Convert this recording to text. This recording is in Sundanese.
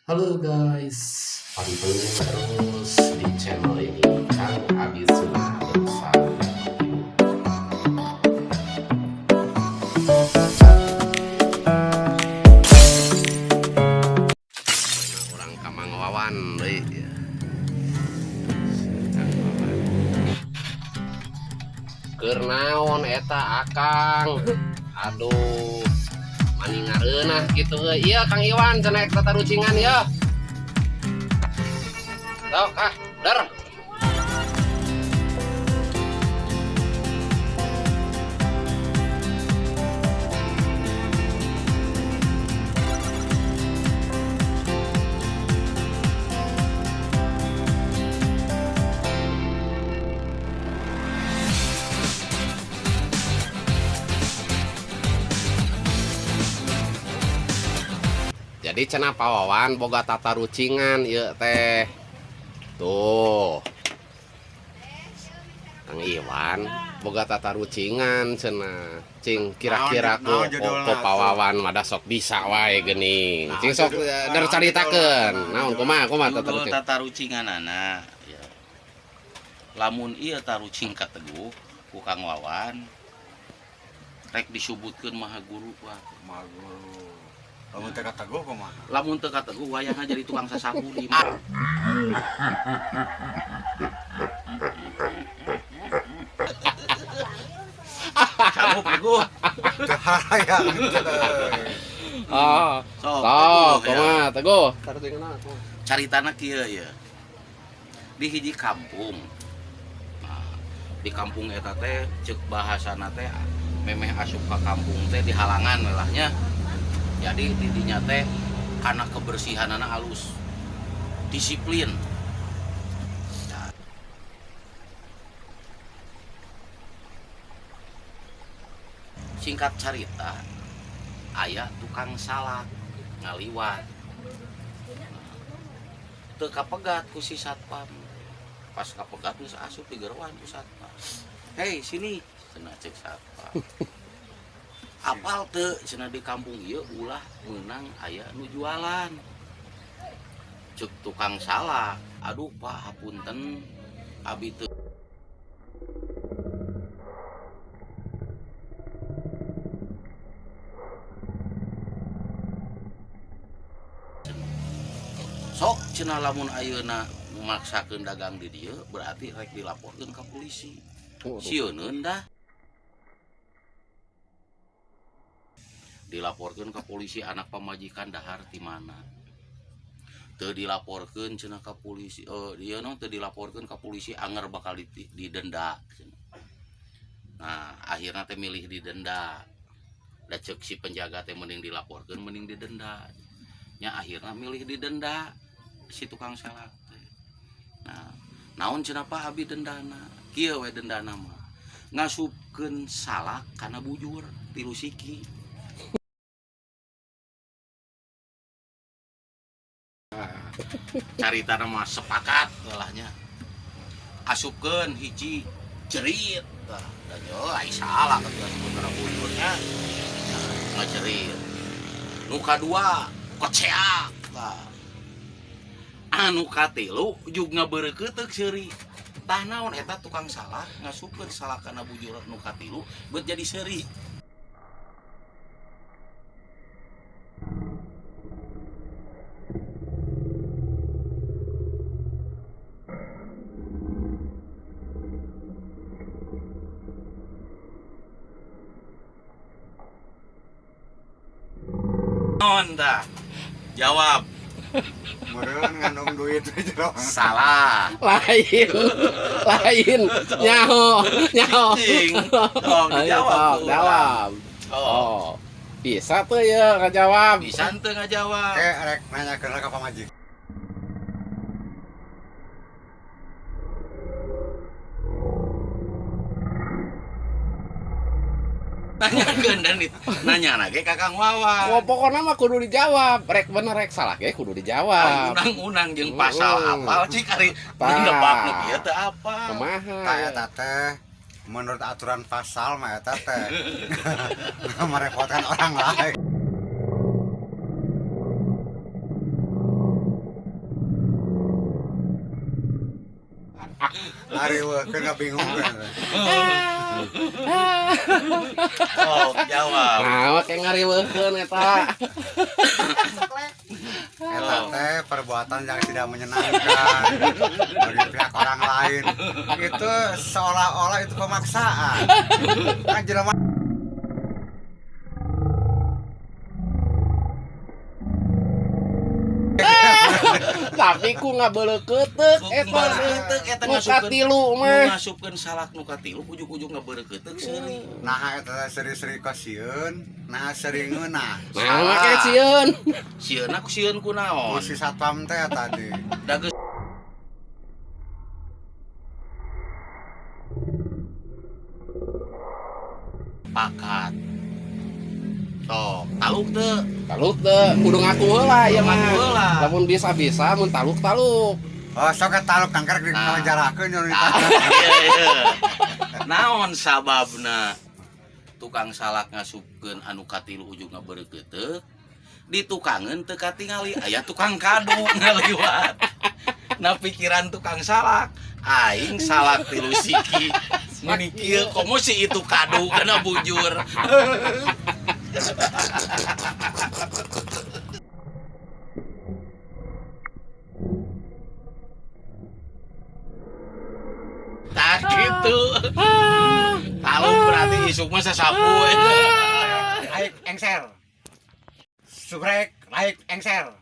Halo guys, pantengin terus di channel ini Kang Abi Sunnah bersama Ibu. Urang ka Mang Wawan deui ya. Kang Wawan. Keur naon eta Akang? Aduh, mani ngareunah gitu euy. Iya Kang Iwan cenah ek tatarucingan ya. Sok ah, der. Jadi cenah Pak Wawan boga tatarucingan ieu teh. Tuh. Kang Iwan boga tatarucingan cenah. Cing kira-kira ku Naon judulna ku Pak Wawan mah sok bisa wae geuning. Cing sok der caritakeun. Naon kumaha kumaha Judul tatarucing? Tatarucinganana ya. Lamun ieu tarucing kateguh ku Kang Wawan, rek disubutkeun maha guru wah. Maha guru. Lamun teu kateguh kumaha? Lamun teu kateguh, wayahna jadi tukang sasapu di imah. Sanggup teguh? Teu hayang teu. Oh, Sok sok teguh ya. Kumaha teguh? Tatarucingan kumaha? Caritana kieu ya, di hiji kampung. Nah, di kampung eta teh ceuk bahasana teh memeh asup ka kampung teh di halangan lah nya. Jadi di dinya teh karena kebersihanana halus, disiplin. Nah, singkat cerita, aya tukang salak ngaliwat, teu kapegat ku si satpam. Pas kapegat geus asup, digeroan ku satpam. "Hei, sini," cenah cek satpam, "apal teu," cenah, "di kampung ieu ulah meunang aya nu jualan?" Cek tukang salak, "Aduh Pak, hapunten, abi teu sok," cenah, "lamun ayeuna memaksakeun dagang di dieu berarti rek dilaporkeun ka polisi, sieuneun dah dilaporkeun ka polisi, anak pamajikan dahar ti mana? Teu dilaporkeun," cenah, "ka polisi, eh ieu naon, teu dilaporkeun ka polisi anger bakal didenda," cenah. Nah, akhirnya teh milih didenda da ceuk si penjaga teh mending dilaporkeun, mending didenda nya. Akhirnya milih didenda si tukang salak teh. Nah, "Naon," cenah, "Pak, abi dendana?" "Kieu we dendana mah, ngasupkeun salak kana bujur tilu siki." Carita mah sepakat lah nya. Asupkeun hiji, jerit tah dan yo ai salah ketika asupkeun kana bujurnya. Nah, ngajerit. Nu kadua koceak tah, anu katilu juga ngabeureukeuteuh seuri. Tah, naon eta tukang salak ngasupkeun salak kana bujur nu katilu beut jadi seuri? Naon tah? Jawab. Meureun ngandung duit we jero. Salah. Lain. Lain. Nyaho, nyaho. Cing. Sok Ayo, dijawab sok, tuh. jawab. Oh. Oh. Bisa tuh ya ngajawab. Bisa henteu ngajawab? Kayak rek nanyakeun ka pamajikan. Nanyakeun dan nanya ge ka Kang Wawan. Wah, pokoknya mah kudu dijawab. Rek bener rek salah ge kudu dijawab. Undang-undang jeung pasal apal cik ari Tah. nebak nu kieu teu apal. Kumaha? Tah, eta teh menurut aturan pasal mah eta teh merepotkan orang lain. Ngariweuhkeun ngabingungkeun. Oh, jawab. Nah, make ngariweuhkeun eta. Eta teh perbuatan yang tidak menyenangkan bagi pihak orang lain. Itu seolah-olah itu pemaksaan. Kan jelema Tapi ku ngabeuleukeuteuk Ku eta. ngabeuleukeuteuk eta Nu ngasupkeun- katilu Nu mah. ngasupkeun salak nu katilu ujug-ujug ngabeureukeuteuk seuri. Nah, eta teh seri-seri kasieun, nah seri ngeunah. Nah, make sieun. Sieun aku sieun ku naon? Si satpam teh tadi. Da geus pakat. Tok, taluk teu. Taluk teu, kudu ngaku heula ieu mah. Ngaku heula. Lamun bisa-bisa mun taluk-taluk. Oh, sok eta taluk kangker di Nah. penjarakeun nyeun Ah, iya, iya. Naon sababna tukang salak ngasupkeun anu katilu ujung ngabeureukeuteuk ditukangeun teu katingali aya tukang kadu ngaliwat. Nah, pikiran tukang salak aing salak tilu siki meni kieu komo si itu kadu kana bujur. Tak gitu. Taluk berarti isuk mah sasapu. Aik engser. Subrek, laik engser.